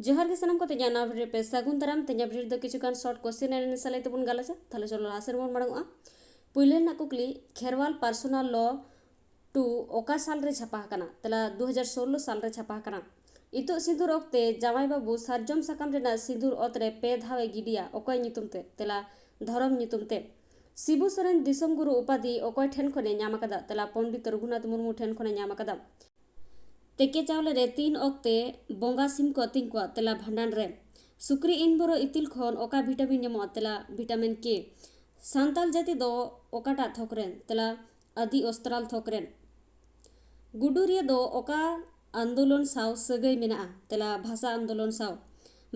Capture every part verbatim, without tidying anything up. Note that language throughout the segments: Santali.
ᱡᱚᱦᱟᱨ ᱜᱮ ᱥᱟᱱᱟᱢ ᱠᱚ, ᱛᱮᱦᱮᱧᱟᱜ ᱱᱟᱣᱟ video ᱨᱮ ᱯᱮ ᱥᱟᱹᱜᱩᱱ ᱫᱟᱨᱟᱢ᱾ ᱛᱮᱦᱮᱧᱟᱜ video ᱨᱮᱫᱚ ᱠᱤᱪᱷᱩ ᱜᱟᱱ short question and answer ᱞᱟᱹᱭ ᱛᱮᱵᱚᱱ ᱜᱟᱞᱚᱪᱟ᱾ ᱛᱟᱦᱞᱮ ᱪᱚᱞᱚ ᱞᱟᱦᱟ ᱥᱮᱫ ᱵᱚᱱ ᱢᱟᱲᱟᱝᱚᱜᱼᱟ᱾ ᱯᱩᱭᱞᱩ ᱨᱮᱱᱟᱜ ᱠᱩᱠᱞᱤ, ᱠᱷᱮᱨᱣᱟᱞ personal law two ᱚᱠᱟ ᱥᱟᱞ ᱨᱮ ᱪᱷᱟᱯᱟ ᱟᱠᱟᱱᱟ? ᱛᱮᱞᱟ, ᱫᱩ ᱦᱟᱡᱟᱨ ᱥᱳᱞᱞᱳ ᱥᱟᱞ ᱨᱮ ᱪᱷᱟᱯᱟ ᱟᱠᱟᱱᱟ᱾ ᱤᱛᱩᱫ ᱥᱤᱸᱫᱩᱨ ᱚᱠᱛᱮ ᱡᱟᱶᱟᱭ ᱵᱟᱹᱵᱩ ᱥᱟᱨᱡᱚᱢ ᱥᱟᱠᱟᱢ ᱨᱮᱱᱟᱜ ᱥᱤᱸᱫᱩᱨ ᱚᱛ ᱨᱮ ᱯᱮ ᱫᱷᱟᱣ ᱮ ᱜᱤᱰᱤᱭᱟ, ᱚᱠᱚᱭ ᱧᱩᱛᱩᱢ ᱛᱮ? ᱛᱮᱞᱟ, ᱫᱷᱚᱨᱚᱢ ᱧᱩᱛᱩᱢ ᱛᱮ᱾ ᱥᱤᱵᱩ ᱥᱚᱨᱮᱱ ᱫᱤᱥᱚᱢ ᱜᱩᱨᱩ ᱩᱯᱟᱫᱷᱤ ᱚᱠᱚᱭ ᱴᱷᱮᱱ ᱠᱷᱚᱱᱮ ᱧᱟᱢ ᱟᱠᱟᱫᱟ? ᱛᱮᱞᱟ, ᱯᱚᱱᱰᱤᱛ ᱨᱚᱜᱷᱩᱱᱟᱛᱷ ᱢᱩᱨᱢᱩ ᱴᱷᱮᱱ ᱠᱷᱚᱱᱮ ᱧᱟᱢ ᱟᱠᱟᱫᱟ᱾ ᱛᱮᱠᱮ ᱪᱟᱣᱞᱮ ᱨᱮ ᱛᱤᱱ ᱚᱠᱛᱮ ᱵᱚᱸᱜᱟ ᱥᱤᱢ ᱠᱚ ᱟᱹᱛᱤᱧ ᱠᱚᱣᱟ? ᱛᱮᱞᱟ, ᱵᱷᱟᱸᱰᱟᱱ ᱨᱮ᱾ ᱥᱩᱠᱨᱤ ᱤᱱᱵᱚᱨᱚ ᱤᱛᱤᱞ ᱠᱷᱚᱱ ᱚᱠᱟ vitamin ᱧᱟᱢᱚᱜᱼᱟ? ᱛᱮᱞᱟ, vitamin K᱾ ᱥᱟᱱᱛᱟᱞ ᱡᱟᱹᱛᱤ ᱫᱚ ᱚᱠᱟᱴᱟᱜ ᱛᱷᱚᱠ ᱨᱮᱱ? ᱛᱮᱞᱟ, ᱟᱹᱫᱤ ᱚᱥᱛᱨᱟᱞ ᱛᱷᱚᱠ ᱨᱮᱱ᱾ ᱜᱩᱰᱩᱨᱤᱭᱟᱹ ᱫᱚ ᱚᱠᱟ ᱟᱱᱫᱳᱞᱚᱱ ᱥᱟᱶ ᱥᱟᱹᱜᱟᱹᱭ ᱢᱮᱱᱟᱜᱼᱟ? ᱛᱮᱞᱟ, ᱵᱷᱟᱥᱟ ᱟᱱᱫᱳᱞᱚᱱ ᱥᱟᱶ᱾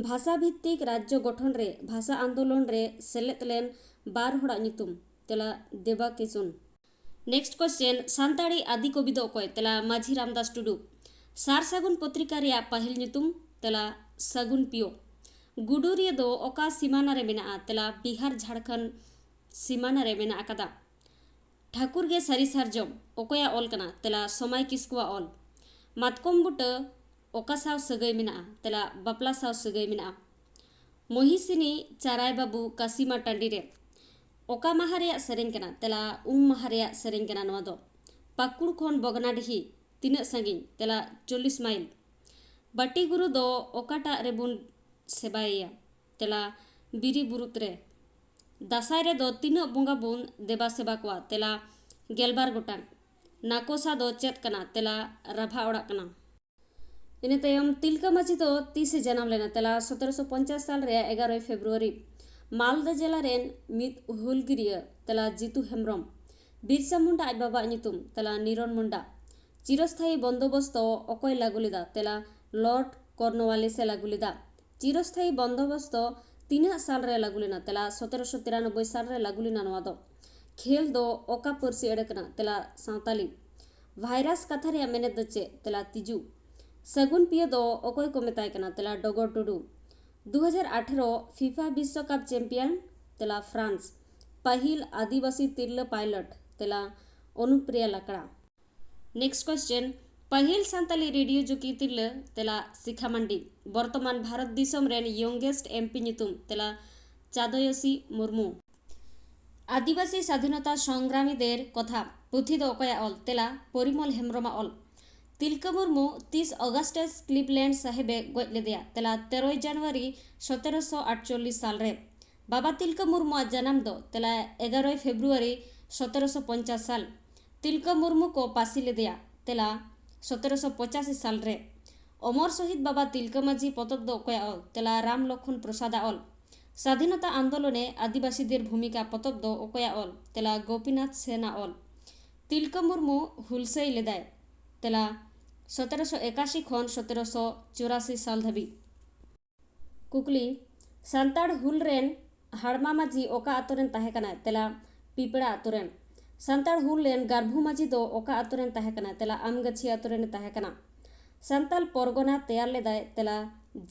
ᱵᱷᱟᱥᱟ ᱵᱷᱤᱛᱛᱤᱠ ᱨᱟᱡᱽᱡᱚ ᱜᱚᱴᱷᱚᱱ ᱨᱮ ᱵᱷᱟᱥᱟ ᱟᱱᱫᱳᱞᱚᱱ ᱨᱮ ᱥᱮᱞᱮᱫ ᱞᱮᱱ ᱵᱟᱨ ᱦᱚᱲᱟᱜ ᱧᱩᱛᱩᱢ? ᱛᱮᱞᱟ, ᱫᱮᱵᱟ ᱠᱤᱥᱩᱱ᱾ Next question, ᱥᱟᱱᱛᱟᱲᱤ ᱟᱹᱫᱤ ᱠᱚᱵᱤ ᱫᱚ ᱚᱠᱚᱭ? ᱛᱮᱞᱟ, ᱢᱟᱹᱡᱷᱤ ᱨᱟᱢᱫᱟᱥ ᱴᱩᱰᱩ᱾ ᱥᱟᱨ ᱥᱟᱹᱜᱩᱱ ᱯᱚᱛᱨᱤᱠᱟ ᱨᱮᱭᱟᱜ ᱯᱟᱹᱦᱤᱞ ᱧᱩᱛᱩᱢ? ᱛᱮᱞᱟ, ᱥᱟᱹᱜᱩᱱ ᱯᱤᱭᱳ᱾ ᱜᱩᱰᱩᱨᱤᱭᱟᱹ ᱫᱚ ᱚᱠᱟ ᱥᱤᱢᱟᱱᱟ ᱨᱮ ᱢᱮᱱᱟᱜᱼᱟ? ᱛᱮᱞᱟ, ᱵᱤᱦᱟᱨ ᱡᱷᱟᱲᱠᱷᱚᱸᱰ ᱥᱤᱢᱟᱱᱟ ᱨᱮ ᱢᱮᱱᱟᱜ ᱟᱠᱟᱫᱟ᱾ ᱴᱷᱟᱹᱠᱩᱨ ᱜᱮ ᱥᱟᱹᱨᱤ ᱥᱟᱨᱡᱚᱢ ᱚᱠᱚᱭᱟᱜ ᱚᱞ ᱠᱟᱱᱟ? ᱛᱮᱞᱟ, ᱥᱚᱢᱟᱭ ᱠᱤᱥᱠᱩᱣᱟᱜ ᱚᱞ᱾ ᱢᱟᱛᱠᱚᱢ ᱵᱩᱴᱟᱹ ᱚᱠᱟ ᱥᱟᱶ ᱥᱟᱹᱜᱟᱹᱭ ᱢᱮᱱᱟᱜᱼᱟ? ᱛᱮᱞᱟ, ᱵᱟᱯᱞᱟ ᱥᱟᱶ ᱥᱟᱹᱜᱟᱹᱭ ᱢᱮᱱᱟᱜᱼᱟ᱾ ᱢᱚᱦᱤᱥᱤᱱᱤ ᱪᱟᱨᱟᱭ ᱵᱟᱹᱵᱩ ᱠᱟᱥᱤᱢᱟ ᱴᱟᱺᱰᱤ ᱨᱮ ᱚᱠᱟ ᱢᱟᱦᱟ ᱨᱮᱭᱟᱜ ᱥᱮᱨᱮᱧ ᱠᱟᱱᱟ? ᱛᱮᱞᱟ, ᱩᱢ ᱢᱟᱦᱟ ᱨᱮᱭᱟᱜ ᱥᱮᱨᱮᱧ ᱠᱟᱱᱟ ᱱᱚᱣᱟ ᱫᱚ᱾ ᱯᱟᱹᱠᱩᱲ ᱠᱷᱚᱱ ᱵᱚᱜᱽᱱᱟᱰᱤᱦᱤ ᱛᱤᱱᱟᱹᱜ ᱥᱟᱺᱜᱤᱧ? ᱛᱮᱞᱟ, ᱪᱚᱞᱞᱤᱥ ᱢᱟᱭᱤᱞ᱾ ᱵᱟᱹᱴᱤ ᱜᱩᱨᱩ ᱫᱚ ᱚᱠᱟᱴᱟᱜ ᱨᱮᱵᱚᱱ ᱥᱮᱵᱟᱭᱮᱭᱟ? ᱛᱮᱞᱟ, ᱵᱤᱨᱤ ᱵᱩᱨᱩᱛ ᱨᱮ᱾ ᱫᱟᱸᱥᱟᱭ ᱨᱮᱫᱚ ᱛᱤᱱᱟᱹᱜ ᱵᱚᱸᱜᱟ ᱵᱚᱱ ᱫᱮᱵᱟ ᱥᱮᱵᱟ ᱠᱚᱣᱟ? ᱛᱮᱞᱟ, ᱜᱮᱞᱵᱟᱨ ᱜᱚᱴᱟᱝ᱾ ᱱᱟᱠᱚᱥᱟ ᱫᱚ ᱪᱮᱫ ᱠᱟᱱᱟ? ᱛᱮᱞᱟ, ᱨᱟᱵᱷᱟ ᱚᱲᱟᱜ ᱠᱟᱱᱟ᱾ ᱤᱱᱟᱹ ᱛᱟᱭᱚᱢ ᱛᱤᱞᱠᱟᱹ ᱢᱟᱹᱡᱷᱤ ᱫᱚ ᱛᱤᱥᱮ ᱡᱟᱱᱟᱢ ᱞᱮᱱᱟ? ᱛᱮᱞᱟ, ᱥᱚᱛᱨᱚᱥᱚ ᱯᱚᱧᱪᱟᱥ ᱥᱟᱞ ᱨᱮᱭᱟᱜ ᱮᱜᱟᱨᱚᱭ ᱯᱷᱮᱵᱽᱨᱩᱣᱟᱨᱤ᱾ ᱢᱟᱞᱫᱟ ᱡᱮᱞᱟ ᱨᱮᱱ ᱢᱤᱫ ᱦᱩᱞᱜᱟᱹᱨᱤᱭᱟᱹ᱾ ᱛᱮᱞᱟ, ᱡᱤᱛᱩ ᱦᱮᱢᱵᱨᱚᱢ᱾ ᱵᱤᱨᱥᱟ ᱢᱩᱱᱰᱟ ᱟᱡ ᱵᱟᱵᱟᱣᱟᱜ ᱧᱩᱛᱩᱢ? ᱛᱮᱞᱟ, ᱱᱤᱨᱚᱱ ᱢᱩᱱᱰᱟ᱾ ᱪᱤᱨᱚᱥᱛᱷᱟᱭᱤ ᱵᱚᱱᱫᱳᱵᱚᱥᱛᱚ ᱚᱠᱚᱭ ᱞᱟᱹᱜᱩ ᱞᱮᱫᱟ? ᱛᱮᱞᱟ, ᱞᱚᱨᱰ ᱠᱚᱨᱱᱳᱣᱟᱞᱤᱥ ᱮ ᱞᱟᱹᱜᱩ ᱞᱮᱫᱟ᱾ ᱪᱤᱨᱚᱥᱛᱷᱟᱭᱤ ᱵᱚᱱᱫᱳᱵᱚᱥᱛᱚ ᱛᱤᱱᱟᱹᱜ ᱥᱟᱞ ᱨᱮ ᱞᱟᱹᱜᱩ ᱞᱮᱱᱟ? ᱛᱮᱞᱟ, ᱥᱚᱛᱨᱚᱥᱚ ᱛᱤᱨᱟᱱᱚᱵᱵᱳᱭ ᱥᱟᱞ ᱨᱮ ᱞᱟᱹᱜᱩ ᱞᱮᱱᱟ ᱱᱚᱣᱟ ᱫᱚ᱾ ᱠᱷᱮᱞ ᱫᱚ ᱚᱠᱟ ᱯᱟᱹᱨᱥᱤ ᱟᱹᱲᱟᱹ ᱠᱟᱱᱟ? ᱛᱮᱞᱟ, ᱥᱟᱶᱛᱟᱞᱤ᱾ ᱵᱷᱟᱭᱨᱟᱥ ᱠᱟᱛᱷᱟ ᱨᱮᱭᱟᱜ ᱢᱮᱱᱮᱛ ᱫᱚ ᱪᱮᱫ? ᱛᱮᱞᱟ, ᱛᱤᱡᱩ᱾ ᱥᱟᱹᱜᱩᱱ ᱯᱤᱭᱳ ᱫᱚ ᱚᱠᱚᱭ ᱠᱚ ᱢᱮᱛᱟᱭ ᱠᱟᱱᱟ? ᱛᱮᱞᱟ, ᱰᱚᱜᱚᱨ ᱴᱩᱰᱩ᱾ ᱫᱩ ᱦᱟᱡᱟᱨ ᱟᱴᱷᱮᱨᱚ ᱯᱷᱤᱯᱟ ᱵᱤᱥᱥᱚᱠᱟᱯ ᱪᱮᱢᱯᱤᱭᱟᱱ? ᱛᱮᱞᱟ, ᱯᱷᱨᱟᱱᱥ᱾ ᱯᱟᱹᱦᱤᱞ ᱟᱹᱫᱤᱵᱟᱹᱥᱤ ᱛᱤᱨᱞᱟᱹ ᱯᱟᱭᱞᱚᱴ? ᱛᱮᱞᱟ, ᱚᱱᱩᱯᱨᱤᱭᱟ ᱞᱟᱠᱲᱟ᱾ Next question, ᱯᱟᱹᱦᱤᱞ ᱥᱟᱱᱛᱟᱞᱤ ᱨᱮᱰᱤᱭᱳ ᱡᱚᱠᱤ ᱛᱤᱨᱞᱟᱹ᱾ ᱛᱮᱞᱟ, ᱥᱤᱠᱷᱟ ᱢᱟᱱᱰᱤ᱾ ᱵᱚᱨᱛᱚᱢᱟᱱ ᱵᱷᱟᱨᱚᱛ ᱫᱤᱥᱚᱢ ᱨᱮᱱ ᱭᱚᱝᱜᱮᱥᱴ ᱮᱢᱯᱤ ᱧᱩᱛᱩᱢ᱾ ᱛᱮᱞᱟ, ᱪᱟᱫᱚᱭᱚᱥᱤ ᱢᱩᱨᱢᱩ᱾ ᱟᱹᱫᱤᱵᱟᱹᱥᱤ ᱥᱟᱫᱷᱤᱱᱚᱛᱟ ᱥᱚᱝᱜᱨᱟᱢᱤ ᱫᱮᱨ ᱠᱚᱛᱷᱟ ᱯᱩᱛᱷᱤ ᱫᱚ ᱚᱠᱚᱭᱟᱜ ᱚᱞ? ᱛᱮᱞᱟ, ᱯᱚᱨᱤᱢᱚᱞ ᱦᱮᱢᱵᱨᱚᱢᱟᱜ ᱚᱞ᱾ ᱛᱤᱞᱠᱟᱹ ᱢᱩᱨᱢᱩ ᱛᱤᱥ ᱚᱜᱟᱥᱴᱟᱥ ᱠᱞᱤᱵᱞᱮᱱᱰ ᱥᱟᱦᱮᱵᱮ ᱜᱚᱡ ᱞᱮᱫᱮᱭᱟ? ᱛᱮᱞᱟ, ᱛᱮᱨᱚᱭ ᱡᱟᱱᱩᱣᱟᱨᱤ ᱥᱚᱛᱮᱨᱚᱥᱚ ᱟᱴᱪᱚᱞᱞᱤᱥ ᱥᱟᱞ ᱨᱮ᱾ ᱵᱟᱵᱟ ᱛᱤᱞᱠᱟᱹ ᱢᱩᱨᱢᱩᱣᱟᱜ ᱡᱟᱱᱟᱢ ᱫᱚ? ᱛᱮᱞᱟ, ᱮᱜᱟᱨᱚᱭ ᱯᱷᱮᱵᱨᱩᱣᱟᱨᱤ ᱥᱚᱛᱮᱨᱚᱥᱚ ᱯᱚᱧᱪᱟᱥ ᱥᱟᱞ᱾ ᱛᱤᱞᱠᱟᱹ ᱢᱩᱨᱢᱩ ᱠᱚ ᱯᱟᱹᱥᱤ ᱞᱮᱫᱮᱭᱟ᱾ ᱛᱮᱞᱟ, ᱥᱚᱛᱮᱨᱚᱥᱚ ᱯᱚᱸᱪᱟᱥᱤ ᱥᱟᱞ ᱨᱮ᱾ ᱚᱢᱚᱨ ᱥᱚᱦᱤᱫ ᱵᱟᱵᱟ ᱛᱤᱞᱠᱟᱹ ᱢᱟᱹᱡᱷᱤ ᱯᱚᱛᱚᱵ ᱫᱚ ᱚᱠᱚᱭᱟᱜ ᱚᱞ? ᱛᱮᱞᱟ, ᱨᱟᱢ ᱞᱚᱠᱷᱚᱱ ᱯᱨᱚᱥᱟᱫᱟᱜ ᱚᱞ᱾ ᱥᱟᱫᱷᱤᱱᱚᱛᱟ ᱟᱱᱫᱳᱞᱚᱱᱮ ᱟᱹᱫᱤᱵᱟᱹᱥᱤ ᱫᱮᱨ ᱵᱷᱩᱢᱤᱠᱟ ᱯᱚᱛᱚᱵ ᱫᱚ ᱚᱠᱚᱭᱟᱜ ᱚᱞ? ᱛᱮᱞᱟ, ᱜᱳᱯᱤᱱᱟᱛᱷ ᱥᱮᱱᱟᱜ ᱚᱞ᱾ ᱛᱤᱞᱠᱟᱹ ᱢᱩᱨᱢᱩ ᱦᱩᱞᱥᱟᱹᱭ ᱞᱮᱫᱟᱭ᱾ ᱛᱮᱞᱟ, ᱥᱚᱛᱮᱨᱚᱥᱚ ᱮᱠᱟᱥᱤ ᱠᱷᱚᱱ ᱥᱚᱛᱮᱨᱚᱥᱚ ᱪᱩᱨᱟᱥᱤ ᱥᱟᱞ ᱫᱷᱟᱹᱵᱤᱡ᱾ ᱠᱩᱠᱞᱤ, ᱥᱟᱱᱛᱟᱲ ᱦᱩᱞ ᱨᱮᱱ ᱦᱟᱲᱢᱟ ᱢᱟᱹᱡᱷᱤ ᱚᱠᱟ ᱟᱛᱳ ᱨᱮᱱ ᱛᱟᱦᱮᱸ ᱠᱟᱱᱟᱭ? ᱛᱮᱞᱟ, ᱯᱤᱯᱲᱟ ᱟᱛᱳ ᱨᱮᱱ᱾ ᱥᱟᱱᱛᱟᱲ ᱦᱩᱞ ᱨᱮᱱ ᱜᱟᱨᱵᱷᱩ ᱢᱟᱹᱡᱷᱤ ᱫᱚ ᱚᱠᱟ ᱟᱛᱳ ᱨᱮᱱ ᱛᱟᱦᱮᱸ ᱠᱟᱱᱟᱭ? ᱛᱮᱞᱟ, ᱟᱢᱜᱟᱹᱪᱷᱤ ᱟᱛᱳ ᱨᱮᱱ ᱛᱟᱦᱮᱸ ᱠᱟᱱᱟ᱾ ᱥᱟᱱᱛᱟᱲ ᱯᱚᱨᱜᱚᱱᱟ ᱛᱮᱭᱟᱨ ᱞᱮᱫᱟᱭ᱾ ᱛᱮᱞᱟ,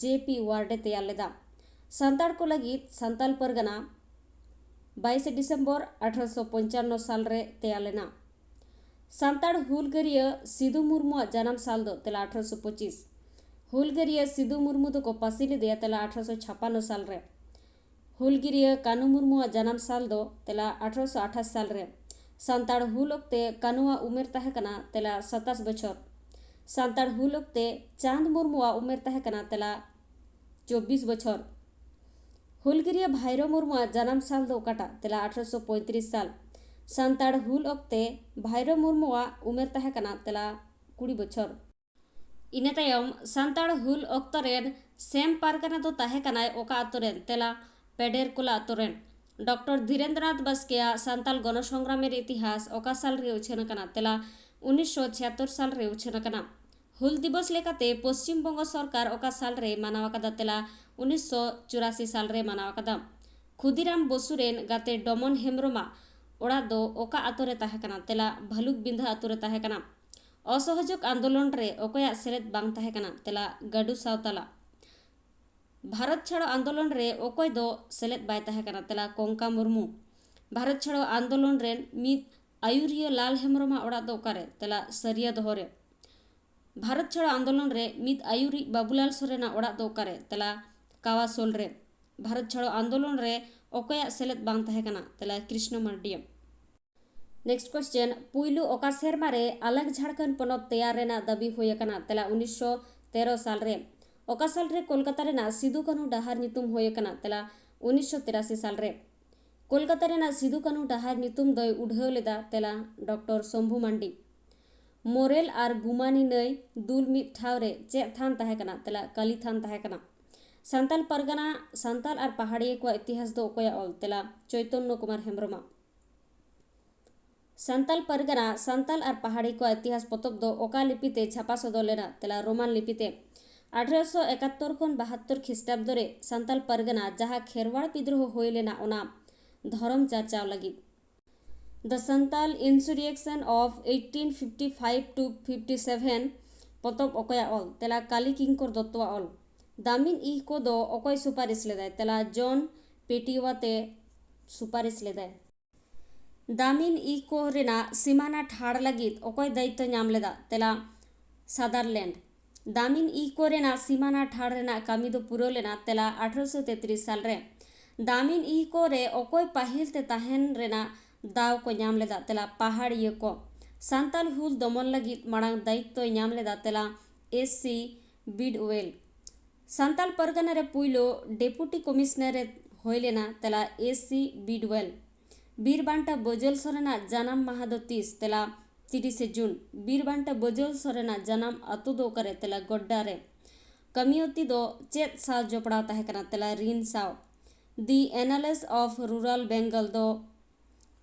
ᱡᱮ ᱯᱤ ᱣᱟᱨᱰᱮ ᱛᱮᱭᱟᱨ ᱞᱮᱫᱟ᱾ ᱥᱟᱱᱛᱟᱲ ᱠᱚ ᱞᱟᱹᱜᱤᱫ ᱥᱟᱱᱛᱟᱲ ᱯᱟᱨᱜᱟᱱᱟ, ᱵᱟᱭᱤᱥᱮ ᱰᱤᱥᱮᱢᱵᱚᱨ ᱟᱴᱷᱨᱚᱥᱚ ᱯᱚᱧᱪᱟᱱᱱᱚ ᱥᱟᱞ ᱨᱮ ᱛᱮᱭᱟᱨ ᱞᱮᱱᱟ᱾ ᱥᱟᱱᱛᱟᱲ ᱦᱩᱞᱜᱟᱹᱨᱤᱭᱟᱹ ᱥᱤᱫᱩ ᱢᱩᱨᱢᱩᱣᱟᱜ ᱡᱟᱱᱟᱢ ᱥᱟᱞ ᱫᱚ? ᱛᱮᱞᱟ, ᱟᱴᱷᱨᱚᱥᱚ ᱯᱚᱸᱪᱤᱥ᱾ ᱦᱩᱞᱜᱟᱹᱨᱤᱭᱟᱹ ᱥᱤᱫᱩ ᱢᱩᱨᱢᱩ ᱫᱚᱠᱚ ᱯᱟᱹᱥᱤ ᱞᱮᱫᱮᱭᱟ᱾ ᱛᱮᱞᱟ, ᱟᱴᱷᱨᱚᱥᱚ ᱪᱷᱟᱯᱟᱱᱱᱚ ᱥᱟᱞ ᱨᱮ᱾ ᱦᱩᱞᱜᱟᱹᱨᱤᱭᱟᱹ ᱠᱟᱹᱱᱩ ᱢᱩᱨᱢᱩᱣᱟᱜ ᱡᱟᱱᱟᱢ ᱥᱟᱞ ᱫᱚ? ᱛᱮᱞᱟ, ᱟᱴᱷᱨᱚᱥᱚ ᱟᱴᱷᱟᱥ ᱥᱟᱞ ᱨᱮ᱾ ᱥᱟᱱᱛᱟᱲ ᱦᱩᱞ ᱚᱠᱛᱮ ᱠᱟᱹᱱᱩᱣᱟᱜ ᱩᱢᱮᱨ ᱛᱟᱦᱮᱸ ᱠᱟᱱᱟ? ᱛᱮᱞᱟ, ᱥᱟᱛᱟᱥ ᱵᱚᱪᱷᱚᱨ᱾ ᱥᱟᱱᱛᱟᱲ ᱦᱩᱞ ᱚᱠᱛᱮ ᱪᱟᱸᱫᱽ ᱢᱩᱨᱢᱩᱣᱟᱜ ᱩᱢᱮᱨ ᱛᱟᱦᱮᱸ ᱠᱟᱱᱟ? ᱛᱮᱞᱟ, ᱪᱚᱵᱵᱤᱥ ᱵᱚᱪᱷᱚᱨ᱾ ᱦᱩᱞᱜᱟᱹᱨᱤᱭᱟᱹ ᱵᱷᱟᱭᱨᱳ ᱢᱩᱨᱢᱩᱣᱟᱜ ᱡᱟᱱᱟᱢ ᱥᱟᱞ ᱫᱚ ᱚᱠᱟᱴᱟᱜ? ᱛᱮᱞᱟ, ᱟᱴᱷᱨᱚᱥᱚ ᱯᱚᱸᱭᱛᱨᱤᱥ ᱥᱟᱞ᱾ ᱥᱟᱱᱛᱟᱲ ᱦᱩᱞ ᱚᱠᱛᱮ ᱵᱷᱟᱭᱨᱳ ᱢᱩᱨᱢᱩᱣᱟᱜ ᱩᱢᱮᱨ ᱛᱟᱦᱮᱸ ᱠᱟᱱᱟ? ᱛᱮᱞᱟ, ᱠᱩᱲᱤ ᱵᱚᱪᱷᱚᱨ᱾ ᱤᱱᱟᱹ ᱛᱟᱭᱚᱢ ᱥᱟᱱᱛᱟᱲ ᱦᱩᱞ ᱚᱠᱛᱚ ᱨᱮᱱ ᱥᱮᱢ ᱯᱟᱨᱜᱟᱱᱟ ᱫᱚ ᱛᱟᱦᱮᱸ ᱠᱟᱱᱟᱭ ᱚᱠᱟ ᱟᱛᱳ ᱨᱮᱱ? ᱛᱮᱞᱟ, ᱯᱮᱰᱮᱨᱠᱳᱞᱟ ᱟᱛᱳ ᱨᱮᱱ᱾ ᱰᱚᱠᱴᱚᱨ ᱫᱷᱤᱨᱮᱱᱫᱨᱚᱱᱟᱛᱷ ᱵᱟᱥᱠᱮᱭᱟᱜ ᱥᱟᱱᱛᱟᱲ ᱜᱚᱱᱚ ᱥᱚᱝᱜᱨᱟᱢᱮᱨ ᱤᱛᱤᱦᱟᱥ ᱚᱠᱟ ᱥᱟᱞ ᱨᱮ ᱩᱪᱷᱟᱹᱱ ᱟᱠᱟᱱᱟ? ᱛᱮᱞᱟ, ᱩᱱᱤᱥᱥᱚ ᱪᱷᱤᱭᱟᱛᱛᱳᱨ ᱥᱟᱞ ᱨᱮ ᱩᱪᱷᱟᱹᱱ ᱟᱠᱟᱱᱟ᱾ ᱦᱩᱞ ᱫᱤᱵᱚᱥ ᱞᱮᱠᱟᱛᱮ ᱯᱚᱥᱪᱤᱢ ᱵᱚᱝᱜᱚ ᱥᱚᱨᱠᱟᱨ ᱚᱠᱟ ᱥᱟᱞ ᱨᱮᱭ ᱢᱟᱱᱟᱣ ᱟᱠᱟᱫᱟ? ᱛᱮᱞᱟ, ᱩᱱᱤᱥᱥᱚ ᱪᱩᱨᱟᱥᱤ ᱥᱟᱞ ᱨᱮ ᱢᱟᱱᱟᱣ ᱟᱠᱟᱫᱟ᱾ ᱠᱷᱩᱫᱤᱨᱟᱢ ᱵᱚᱥᱩ ᱨᱮᱱ ᱜᱟᱛᱮ ᱰᱚᱢᱚᱱ ᱦᱮᱢᱵᱨᱚᱢᱟᱜ ᱚᱲᱟᱜ ᱫᱚ ᱚᱠᱟ ᱟᱛᱳ ᱨᱮ ᱛᱟᱦᱮᱸ ᱠᱟᱱᱟ? ᱛᱮᱞᱟ, ᱵᱷᱟᱞᱩᱠ ᱵᱤᱸᱫᱷᱟᱹ ᱟᱛᱳ ᱨᱮ ᱛᱟᱦᱮᱸ ᱠᱟᱱᱟ᱾ ᱚᱥᱚᱦᱚᱡᱳᱜᱽ ᱟᱱᱫᱳᱞᱚᱱ ᱨᱮ ᱚᱠᱚᱭᱟᱜ ᱥᱮᱞᱮᱫ ᱵᱟᱝ ᱛᱟᱦᱮᱸ ᱠᱟᱱᱟ? ᱛᱮᱞᱟ, ᱜᱟᱹᱰᱩ ᱥᱟᱶᱛᱟᱞᱟ᱾ ᱵᱷᱟᱨᱚᱛ ᱪᱷᱟᱲᱚ ᱟᱱᱫᱳᱞᱚᱱ ᱨᱮ ᱚᱠᱚᱭ ᱫᱚ ᱥᱮᱞᱮᱫ ᱵᱟᱭ ᱛᱟᱦᱮᱸ ᱠᱟᱱᱟ? ᱛᱮᱞᱟ, ᱠᱚᱝᱠᱟ ᱢᱩᱨᱢᱩ᱾ ᱵᱷᱟᱨᱚᱛ ᱪᱷᱟᱲᱚ ᱟᱱᱫᱳᱞᱚᱱ ᱨᱮᱱ ᱢᱤᱫ ᱟᱹᱭᱩᱨᱤᱭᱟᱹ ᱞᱟᱞ ᱦᱮᱢᱵᱨᱚᱢᱟᱜ ᱚᱲᱟᱜ ᱫᱚ ᱚᱠᱟᱨᱮ? ᱛᱮᱞᱟ, ᱥᱟᱹᱨᱤᱭᱟ ᱫᱚᱦᱚ ᱨᱮ᱾ ᱵᱷᱟᱨᱚᱛ ᱪᱷᱟᱲᱚ ᱟᱱᱫᱳᱞᱚᱱ ᱨᱮ ᱢᱤᱫ ᱟᱹᱭᱩᱨᱤᱡ ᱵᱟᱵᱩᱞᱟᱞ ᱥᱚᱨᱮᱱᱟᱜ ᱚᱲᱟᱜ ᱫᱚ ᱚᱠᱟᱨᱮ? ᱛᱮᱞᱟ, ᱠᱟᱣᱟᱥᱳᱞ ᱨᱮ᱾ ᱵᱷᱟᱨᱚᱛ ᱪᱷᱟᱲᱚ ᱟᱱᱫᱳᱞᱚᱱ ᱨᱮ ᱚᱠᱚᱭᱟᱜ ᱥᱮᱞᱮᱫ ᱵᱟᱝ ᱛᱟᱦᱮᱸ ᱠᱟᱱᱟ? ᱛᱮᱞᱟ, ᱠᱨᱤᱥᱱᱚ ᱢᱟᱨᱰᱤᱭᱟᱜ᱾ Next question, ᱯᱩᱭᱞᱩ ᱚᱠᱟ ᱥᱮᱨᱢᱟ ᱨᱮ ᱟᱞᱟᱜᱽ ᱡᱷᱟᱲᱠᱷᱚᱸᱰ ᱯᱚᱱᱚᱛ ᱛᱮᱭᱟᱨ ᱨᱮᱱᱟᱜ ᱫᱟᱹᱵᱤ ᱦᱩᱭ ᱟᱠᱟᱱᱟ? ᱛᱮᱞᱟ, ᱩᱱᱤᱥᱥᱚ ᱛᱮᱨᱚ ᱥᱟᱞ ᱨᱮ᱾ ᱚᱠᱟ ᱥᱟᱞ ᱨᱮ ᱠᱳᱞᱠᱟᱛᱟ ᱨᱮᱱᱟᱜ ᱥᱤᱫᱩ ᱠᱟᱹᱱᱦᱩ ᱰᱟᱦᱟᱨ ᱧᱩᱛᱩᱢ ᱦᱩᱭ ᱟᱠᱟᱱᱟ? ᱛᱮᱞᱟ, ᱩᱱᱤᱥᱥᱚ ᱛᱤᱨᱟᱥᱤ ᱥᱟᱞ ᱨᱮ᱾ ᱠᱳᱞᱠᱟᱛᱟ ᱨᱮᱱᱟᱜ ᱥᱤᱫᱩ ᱠᱟᱹᱱᱦᱩ ᱰᱟᱦᱟᱨ ᱧᱩᱛᱩᱢ ᱫᱚᱭ ᱩᱰᱷᱟᱹᱣ ᱞᱮᱫᱟ? ᱛᱮᱞᱟ, ᱰᱚᱠᱴᱚᱨ ᱥᱚᱢᱵᱷᱩ ᱢᱟᱱᱰᱤ᱾ ᱢᱳᱨᱮᱞ ᱟᱨ ᱜᱩᱢᱟᱱᱤ ᱱᱟᱹᱭ ᱫᱩᱞ ᱢᱤᱫ ᱴᱷᱟᱶ ᱨᱮ ᱪᱮᱫ ᱛᱷᱟᱱ ᱛᱟᱦᱮᱸ ᱠᱟᱱᱟ? ᱛᱮᱞᱟ, ᱠᱟᱞᱤ ᱛᱷᱟᱱ ᱛᱟᱦᱮᱸ ᱠᱟᱱᱟ᱾ ᱥᱟᱱᱛᱟᱞ ᱯᱟᱨᱜᱟᱱᱟ, ᱥᱟᱱᱛᱟᱞ ᱟᱨ ᱯᱟᱦᱟᱲᱤᱭᱟᱹ ᱠᱚᱣᱟᱜ ᱤᱛᱤᱦᱟᱥ ᱫᱚ ᱚᱠᱚᱭᱟᱜ ᱚᱞ? ᱛᱮᱞᱟ, ᱪᱳᱭᱛᱚᱱᱱᱚ ᱠᱩᱢᱟᱨ ᱦᱮᱢᱵᱨᱚᱢᱟᱜ᱾ ᱥᱟᱱᱛᱟᱞ ᱯᱟᱨᱜᱟᱱᱟ, ᱥᱟᱱᱛᱟᱞ ᱟᱨ ᱯᱟᱦᱟᱲᱤ ᱠᱚᱣᱟᱜ ᱤᱛᱤᱦᱟᱥ ᱯᱚᱛᱚᱵ ᱫᱚ ᱚᱠᱟ ᱞᱤᱯᱤ ᱛᱮ ᱪᱷᱟᱯᱟ ᱥᱚᱫᱚᱨ ᱞᱮᱱᱟ? ᱛᱮᱞᱟ, ᱨᱳᱢᱟᱱ ᱞᱤᱯᱤ ᱛᱮ᱾ ᱟᱴᱷᱨᱚᱥᱚ ᱮᱠᱟᱛᱛᱚᱨ ᱠᱷᱚᱱ ᱵᱟᱦᱟᱛᱛᱚᱨ ᱠᱷᱨᱤᱥᱴᱟᱵᱫᱚ ᱨᱮ ᱥᱟᱱᱛᱟᱞ ᱯᱟᱨᱜᱟᱱᱟ, ᱡᱟᱦᱟᱸ ᱠᱷᱮᱨᱣᱟᱲ ᱵᱤᱫᱽᱨᱳᱦᱚ ᱦᱩᱭ ᱞᱮᱱᱟ, ᱚᱱᱟ ᱫᱷᱚᱨᱚᱢ ᱪᱟᱨᱪᱟᱣ ᱞᱟᱹᱜᱤᱫ᱾ The Santal Insurrection of eighteen fifty-five to fifty-seven ᱯᱚᱛᱚᱵ ᱚᱠᱚᱭᱟᱜ ᱚᱞ? ᱛᱮᱞᱟ, ᱠᱟᱞᱤ ᱠᱤᱝᱠᱚᱨ ᱫᱚᱛᱛᱚᱣᱟᱜ ᱚᱞ᱾ ᱫᱟᱢᱤᱱ ᱤᱦ ᱠᱚ ᱫᱚ ᱚᱠᱚᱭ ᱥᱩᱯᱟᱨᱤᱥ ᱞᱮᱫᱟᱭ? ᱛᱮᱞᱟ, ᱡᱚᱱ ᱯᱮᱴᱤᱣᱟ ᱛᱮ ᱥᱩᱯᱟᱨᱤᱥ ᱞᱮᱫᱟᱭ᱾ ᱫᱟᱢᱤᱱ ᱤᱦ ᱠᱚ ᱨᱮᱱᱟᱜ ᱥᱤᱢᱟᱱᱟ ᱴᱷᱟᱲ ᱞᱟᱹᱜᱤᱫ ᱚᱠᱚᱭ ᱫᱟᱭᱤᱛᱛᱚ ᱧᱟᱢ ᱞᱮᱫᱟ? ᱛᱮᱞᱟ, ᱥᱟᱫᱟᱨᱞᱮᱱᱰ᱾ ᱫᱟᱢᱤᱱ ᱤᱦ ᱠᱚ ᱨᱮᱱᱟᱜ ᱥᱤᱢᱟᱱᱟ ᱴᱷᱟᱲ ᱨᱮᱱᱟᱜ ᱠᱟᱹᱢᱤ ᱫᱚ ᱯᱩᱨᱟᱹᱣ ᱞᱮᱱᱟ᱾ ᱛᱮᱞᱟ, ᱟᱴᱷᱨᱚᱥᱚ ᱛᱮᱛᱨᱤᱥ ᱥᱟᱞ ᱨᱮ᱾ ᱫᱟᱢᱤᱱ ᱤᱦ ᱠᱚ ᱨᱮ ᱚᱠᱚᱭ ᱯᱟᱹᱦᱤᱞ ᱛᱮ ᱛᱟᱦᱮᱱ ᱨᱮᱱᱟᱜ ᱫᱟᱣ ᱠᱚ ᱧᱟᱢ ᱞᱮᱫᱟ? ᱛᱮᱞᱟ, ᱯᱟᱦᱟᱲᱤᱭᱟᱹ ᱠᱚ᱾ ᱥᱟᱱᱛᱟᱞ ᱦᱩᱞ ᱫᱚᱢᱚᱱ ᱞᱟᱹᱜᱤᱫ ᱢᱟᱲᱟᱝ ᱫᱟᱭᱤᱛᱛᱚᱭ ᱧᱟᱢ ᱞᱮᱫᱟ᱾ ᱛᱮᱞᱟ, ᱮᱥ ᱥᱤ ᱵᱤᱰᱣᱮᱞ᱾ ᱥᱟᱱᱛᱟᱞ ᱯᱟᱨᱜᱟᱱᱟ ᱨᱮ ᱯᱩᱭᱞᱩ ᱰᱮᱯᱩᱴᱤ ᱠᱚᱢᱤᱥᱱᱟᱨ ᱮ ᱦᱩᱭ ᱞᱮᱱᱟ᱾ ᱛᱮᱞᱟ, ᱮᱥ ᱥᱤ ᱵᱤᱰᱣᱮᱞ᱾ ᱵᱤᱨ ᱵᱟᱱᱴᱟ ᱵᱟᱹᱡᱟᱹᱞ ᱥᱚᱨᱮᱱᱟᱜ ᱡᱟᱱᱟᱢ ᱢᱟᱦᱟ ᱫᱚ ᱛᱤᱥ? ᱛᱮᱞᱟ, ᱛᱤᱨᱤᱥᱮ ᱡᱩᱱ᱾ ᱵᱤᱨ ᱵᱟᱱᱴᱟ ᱵᱟᱹᱡᱟᱹᱞ ᱥᱚᱨᱮᱱᱟᱜ ᱡᱟᱱᱟᱢ ᱟᱹᱛᱩ ᱫᱚ ᱚᱠᱟᱨᱮ? ᱛᱮᱞᱟ, ᱜᱚᱰᱰᱟ ᱨᱮ᱾ ᱠᱟᱹᱢᱤᱭᱚᱛᱤ ᱫᱚ ᱪᱮᱫ ᱥᱟᱶ ᱡᱚᱯᱲᱟᱣ ᱛᱟᱦᱮᱸ ᱠᱟᱱᱟ? ᱛᱮᱞᱟ, ᱨᱤᱱ ᱥᱟᱶ᱾ The Annals of Rural Bengal ᱫᱚ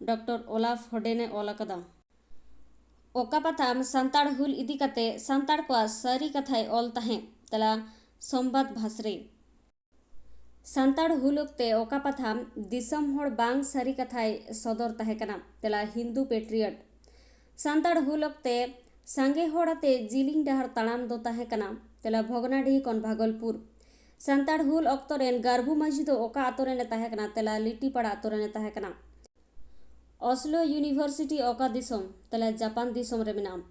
ᱰᱚᱠᱴᱚᱨ ᱳᱞᱟᱯᱷ ᱦᱚᱰᱮᱱ ᱮ ᱚᱞ ᱟᱠᱟᱫᱟ᱾ ᱚᱠᱟ ᱯᱟᱛᱷᱟᱢ ᱥᱟᱱᱛᱟᱲ ᱦᱩᱞ ᱤᱫᱤ ᱠᱟᱛᱮ ᱥᱟᱱᱛᱟᱲ ᱠᱚᱣᱟᱜ ᱥᱟᱹᱨᱤ ᱠᱟᱛᱷᱟᱭ ᱚᱞ ᱛᱟᱦᱮᱸᱫ? ᱛᱮᱞᱟ, ᱥᱚᱢᱵᱟᱫ ᱵᱷᱟᱥᱨᱤ᱾ ᱥᱟᱱᱛᱟᱲ ᱦᱩᱞ ᱚᱠᱛᱮ ᱚᱠᱟ ᱯᱟᱛᱷᱟᱢ ᱫᱤᱥᱚᱢ ᱦᱚᱲ ᱵᱟᱝ ᱥᱟᱹᱨᱤ ᱠᱟᱛᱷᱟᱭ ᱥᱚᱫᱚᱨ ᱛᱟᱦᱮᱸ ᱠᱟᱱᱟ? ᱛᱮᱞᱟ, ᱦᱤᱱᱫᱩ ᱯᱮᱴᱨᱤᱭᱟᱴ᱾ ᱥᱟᱱᱛᱟᱲ ᱦᱩᱞ ᱚᱠᱛᱮ ᱥᱟᱸᱜᱮ ᱦᱚᱲ ᱟᱛᱮ ᱡᱤᱞᱤᱧ ᱰᱟᱦᱟᱨ ᱛᱟᱲᱟᱢ ᱫᱚ ᱛᱟᱦᱮᱸ ᱠᱟᱱᱟ? ᱛᱮᱞᱟ, ᱵᱷᱚᱜᱽᱱᱟᱰᱤᱦᱤ ᱠᱷᱚᱱ ᱵᱷᱟᱜᱚᱞᱯᱩᱨ᱾ ᱥᱟᱱᱛᱟᱲ ᱦᱩᱞ ᱚᱠᱛᱚ ᱨᱮᱱ ᱜᱟᱨᱵᱩ ᱢᱟᱹᱡᱷᱤ ᱫᱚ ᱚᱠᱟ ᱟᱛᱳ ᱨᱮᱱᱮ ᱛᱟᱦᱮᱸ ᱠᱟᱱᱟ? ᱛᱮᱞᱟ, ᱞᱤᱴᱤᱯᱟᱲᱟ ᱟᱛᱳ ᱨᱮᱱᱮ ᱛᱟᱦᱮᱸ ᱠᱟᱱᱟ᱾ ᱚᱥᱞᱳ ᱤᱭᱩᱱᱤᱵᱷᱟᱨᱥᱤᱴᱤ ᱚᱠᱟ ᱫᱤᱥᱚᱢ? ᱛᱮᱞᱟ, ᱡᱟᱯᱟᱱ ᱫᱤᱥᱚᱢ ᱨᱮ ᱢᱮᱱᱟᱜᱼᱟ᱾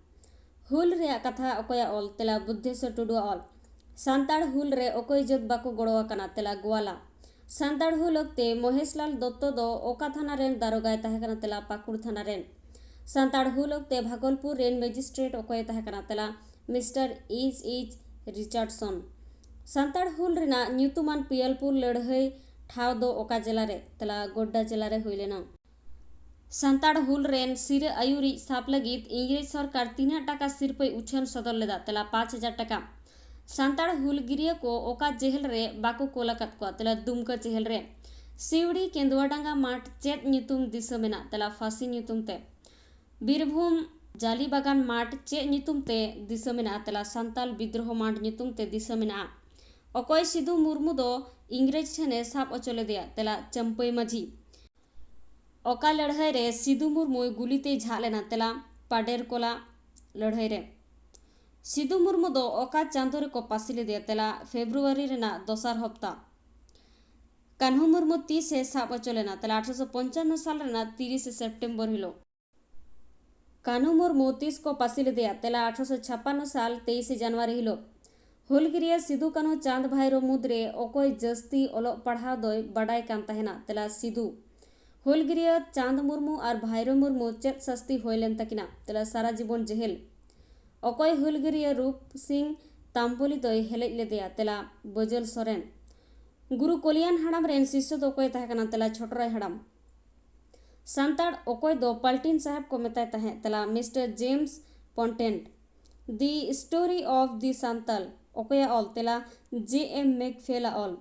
ᱦᱩᱞ ᱨᱮᱭᱟᱜ ᱠᱟᱛᱷᱟ ᱚᱠᱚᱭᱟᱜ ᱚᱞ? ᱛᱮᱞᱟ ᱵᱩᱫᱽᱫᱷᱮᱥᱣᱚᱨ ᱴᱩᱰᱩᱣᱟᱜ ᱚᱞ᱾ ᱥᱟᱱᱛᱟᱲ ᱦᱩᱞ ᱨᱮ ᱚᱠᱚᱭ ᱡᱟᱹᱛ ᱵᱟᱠᱚ ᱜᱚᱲᱚ ᱟᱠᱟᱱᱟ? ᱛᱮᱞᱟ ᱜᱳᱣᱟᱞᱟ᱾ ᱥᱟᱱᱛᱟᱲ ᱦᱩᱞ ᱚᱠᱛᱮ ᱢᱚᱦᱮᱥᱞᱟᱞ ᱫᱚᱛᱛᱚ ᱫᱚ ᱚᱠᱟ ᱛᱷᱟᱱᱟ ᱨᱮᱱ ᱫᱟᱨᱚᱜᱟᱭ ᱛᱟᱦᱮᱸ ᱠᱟᱱᱟ? ᱛᱮᱞᱟ ᱯᱟᱹᱠᱩᱲ ᱛᱷᱟᱱᱟ ᱨᱮᱱ᱾ ᱥᱟᱱᱛᱟᱲ ᱦᱩᱞ ᱚᱠᱛᱮ ᱵᱷᱟᱜᱚᱞᱯᱩᱨ ᱨᱮᱱ ᱢᱮᱡᱤᱥᱴᱨᱮᱴ ᱚᱠᱚᱭᱮ ᱛᱟᱦᱮᱸ ᱠᱟᱱᱟ? ᱛᱮᱞᱟ ᱢᱤᱥᱴᱟᱨ ᱮᱭᱤᱪ ᱮᱭᱤᱪ ᱨᱤᱪᱟᱨᱰᱥᱚᱱ᱾ ᱥᱟᱱᱛᱟᱲ ᱦᱩᱞ ᱨᱮᱱᱟᱜ ᱧᱩᱛᱩᱢᱟᱱ ᱯᱤᱭᱟᱞᱯᱩᱨ ᱞᱟᱹᱲᱦᱟᱹᱭ ᱴᱷᱟᱶ ᱫᱚ ᱚᱠᱟ ᱡᱮᱞᱟ ᱨᱮ? ᱛᱮᱞᱟ ᱜᱳᱰᱰᱟ ᱡᱮᱞᱟ ᱨᱮ ᱦᱩᱭ ᱞᱮᱱᱟ᱾ ᱥᱟᱱᱛᱟᱲ ᱦᱩᱞ ᱨᱮᱱ ᱥᱤᱨᱟᱹ ᱟᱹᱭᱩᱨᱤᱡ ᱥᱟᱵ ᱞᱟᱹᱜᱤᱫ ᱤᱝᱨᱮᱡᱽ ᱥᱚᱨᱠᱟᱨ ᱛᱤᱱᱟᱹᱜ ᱴᱟᱠᱟ ᱥᱤᱨᱯᱟᱹᱭ ᱩᱪᱷᱟᱹᱱ ᱥᱚᱫᱚᱨ ᱞᱮᱫᱟ? ᱛᱮᱞᱟ ᱯᱟᱸᱪ ᱦᱟᱡᱟᱨ ᱴᱟᱠᱟ᱾ ᱥᱟᱱᱛᱟᱲ ᱦᱩᱞᱜᱤᱨᱤᱭᱟᱹ ᱠᱚ ᱚᱠᱟ ᱡᱮᱦᱮᱞ ᱨᱮ ᱵᱟᱠᱚ ᱠᱳᱞ ᱟᱠᱟᱫ ᱠᱚᱣᱟ? ᱛᱮᱞᱟ ᱫᱩᱢᱠᱟᱹ ᱡᱮᱦᱮᱞ ᱨᱮ᱾ ᱥᱤᱣᱲᱤ ᱠᱮᱸᱫᱩᱣᱟᱰᱟᱸᱜᱟ ᱢᱟᱴᱷ ᱪᱮᱫ ᱧᱩᱛᱩᱢ ᱫᱤᱥᱟᱹ ᱢᱮᱱᱟᱜ? ᱛᱮᱞᱟ ᱯᱷᱟᱸᱥᱤ ᱧᱩᱛᱩᱢ ᱛᱮ᱾ ᱵᱤᱨᱵᱷᱩᱢ ᱡᱟᱞᱤᱵᱟᱜᱟᱱ ᱢᱟᱴᱷ ᱪᱮᱫ ᱧᱩᱛᱩᱢ ᱛᱮ ᱫᱤᱥᱟᱹ ᱢᱮᱱᱟᱜᱼᱟ? ᱛᱮᱞᱟ ᱥᱟᱱᱛᱟᱞ ᱵᱤᱫᱽᱨᱳᱦᱚ ᱢᱟᱴᱷ ᱧᱩᱛᱩᱢ ᱛᱮ ᱫᱤᱥᱟᱹ ᱢᱮᱱᱟᱜᱼᱟ᱾ ᱚᱠᱚᱭ ᱥᱤᱫᱩ ᱢᱩᱨᱢᱩ ᱫᱚ ᱤᱝᱨᱮᱡᱽ ᱴᱷᱮᱱᱮ ᱥᱟᱵ ᱦᱚᱪᱚ ᱞᱮᱫᱮᱭᱟ? ᱛᱮᱞᱟ ᱪᱟᱹᱢᱯᱟᱹᱭ ᱢᱟᱹᱡᱷᱤ᱾ ᱚᱠᱟ ᱞᱟᱹᱲᱦᱟᱹᱭ ᱨᱮ ᱥᱤᱫᱩ ᱢᱩᱨᱢᱩᱭ ᱜᱩᱞᱤ ᱛᱮᱭ ᱡᱷᱟᱜ ᱞᱮᱱᱟ? ᱛᱮᱞᱟ ᱯᱟᱰᱮᱨᱠᱚᱞᱟ ᱞᱟᱹᱲᱦᱟᱹᱭ ᱨᱮ᱾ ᱥᱤᱫᱩ ᱢᱩᱨᱢᱩ ᱫᱚ ᱚᱠᱟ ᱪᱟᱸᱫᱳ ᱨᱮᱠᱚ ᱯᱟᱹᱥᱤ ᱞᱮᱫᱮᱭᱟ? ᱛᱮᱞᱟ ᱯᱷᱮᱵᱽᱨᱩᱣᱟᱨᱤ ᱨᱮᱱᱟᱜ ᱫᱚᱥᱟᱨ ᱦᱚᱯᱛᱟ᱾ ᱠᱟᱹᱱᱦᱩ ᱢᱩᱨᱢᱩ ᱛᱤᱥ ᱮ ᱥᱟᱵ ᱦᱚᱪᱚ ᱞᱮᱱᱟ? ᱛᱮᱞᱟ ᱟᱴᱷᱨᱚᱥᱚ ᱯᱚᱧᱪᱟᱱᱱᱚ ᱥᱟᱞ ᱨᱮᱱᱟᱜ ᱛᱤᱨᱤᱥᱮ ᱥᱮᱯᱴᱮᱢᱵᱚᱨ ᱦᱤᱞᱳᱜ᱾ ᱠᱟᱹᱱᱦᱩ ᱢᱩᱨᱢᱩ ᱛᱤᱥ ᱠᱚ ᱯᱟᱹᱥᱤ ᱞᱮᱫᱮᱭᱟ? ᱛᱮᱞᱟ ᱟᱴᱷᱨᱚᱥᱚ ᱪᱷᱟᱯᱟᱱᱱᱚ ᱥᱟᱞ ᱛᱮᱭᱤᱥᱮ ᱡᱟᱱᱩᱣᱟᱨᱤ ᱦᱤᱞᱳᱜ᱾ ᱦᱩᱞᱜᱤᱨᱤᱭᱟᱹ ᱥᱤᱫᱩ ᱠᱟᱹᱱᱦᱩ ᱪᱟᱸᱫᱽ ᱵᱷᱟᱭᱨᱳ ᱢᱩᱫᱽᱨᱮ ᱚᱠᱚᱭ ᱡᱟᱹᱥᱛᱤ ᱚᱞᱚᱜ ᱯᱟᱲᱦᱟᱣ ᱫᱚᱭ ᱵᱟᱰᱟᱭ ᱠᱟᱱ ᱛᱟᱦᱮᱱᱟ? ᱛᱮᱞᱟ ᱥᱤᱫᱩ᱾ ᱦᱩᱞᱜᱤᱨᱤᱭᱟᱹ ᱪᱟᱸᱫᱽ ᱢᱩᱨᱢᱩ ᱟᱨ ᱵᱷᱟᱭᱨᱳ ᱢᱩᱨᱢᱩ ᱪᱮᱫ ᱥᱟᱹᱥᱛᱤ ᱦᱩᱭ ᱞᱮᱱ ᱛᱟᱹᱠᱤᱱᱟ? ᱛᱮᱞᱟ ᱥᱟᱨᱟ ᱡᱤᱵᱚᱱ ᱡᱮᱦᱮᱞ᱾ ᱚᱠᱚᱭ ᱦᱩᱞᱜᱤᱨᱤᱭᱟᱹ ᱨᱩᱯ ᱥᱤᱝ ᱛᱟᱢᱵᱚᱞᱤ ᱫᱚᱭ ᱦᱮᱞᱮᱡ ᱞᱮᱫᱮᱭᱟ? ᱛᱮᱞᱟ ᱵᱟᱹᱡᱟᱹᱞ ᱥᱚᱨᱮᱱ᱾ ᱜᱩᱨᱩ ᱠᱚᱞᱤᱭᱟᱱ ᱦᱟᱲᱟᱢ ᱨᱮᱱ ᱥᱤᱥᱥᱚ ᱫᱚ ᱚᱠᱚᱭ ᱛᱟᱦᱮᱸ ᱠᱟᱱᱟ? ᱛᱮᱞᱟ ᱪᱷᱚᱴᱨᱟᱭ ᱦᱟᱲᱟᱢ᱾ ᱥᱟᱱᱛᱟᱲ ᱚᱠᱚᱭ ᱫᱚ ᱯᱟᱞᱴᱤᱱ ᱥᱟᱦᱮᱵᱽ ᱠᱚ ᱢᱮᱛᱟᱭ ᱛᱟᱦᱮᱸᱫ? ᱛᱮᱞᱟ ᱢᱤᱥᱴᱟᱨ ᱡᱮᱢᱥ ᱯᱚᱱᱴᱮᱱᱴ᱾ The Story of the Santal ᱚᱠᱚᱭᱟᱜ ᱚᱞ? ᱛᱮᱞᱟ ᱡᱮ ᱮᱢ ᱢᱮᱠᱯᱷᱮᱞᱟᱜ ᱚᱞ᱾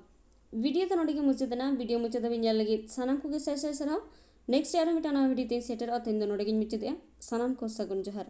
ᱵᱷᱤᱰᱤᱭᱳ ᱫᱚ ᱱᱚᱰᱮ ᱜᱮ ᱢᱩᱪᱟᱹᱫ ᱮᱱᱟ᱾ ᱵᱷᱤᱰᱤᱭᱳ ᱢᱩᱪᱟᱹᱫ ᱫᱷᱟᱹᱵᱤᱡ ᱧᱮᱞ ᱞᱟᱹᱜᱤᱫ ᱥᱟᱱᱟᱢ ᱠᱚᱜᱮ ᱥᱟᱭ ᱥᱟᱭ ᱥᱟᱨᱦᱟᱣ᱾ ᱱᱮᱠᱥᱴ ᱟᱨᱦᱚᱸ ᱢᱤᱫᱴᱟᱝ ᱱᱟᱣᱟ ᱵᱷᱤᱰᱤᱭᱳ ᱛᱮᱧ ᱥᱮᱴᱮᱨᱚᱜᱼᱟ᱾ ᱛᱮᱦᱮᱧ ᱫᱚ ᱱᱚᱰᱮ ᱜᱤᱧ ᱢᱩᱪᱟᱹᱫᱮᱜᱼᱟ᱾ ᱥᱟᱱᱟᱢ ᱠᱚ ᱥᱟᱹᱜᱩᱱ ᱡᱚᱦᱟᱨ᱾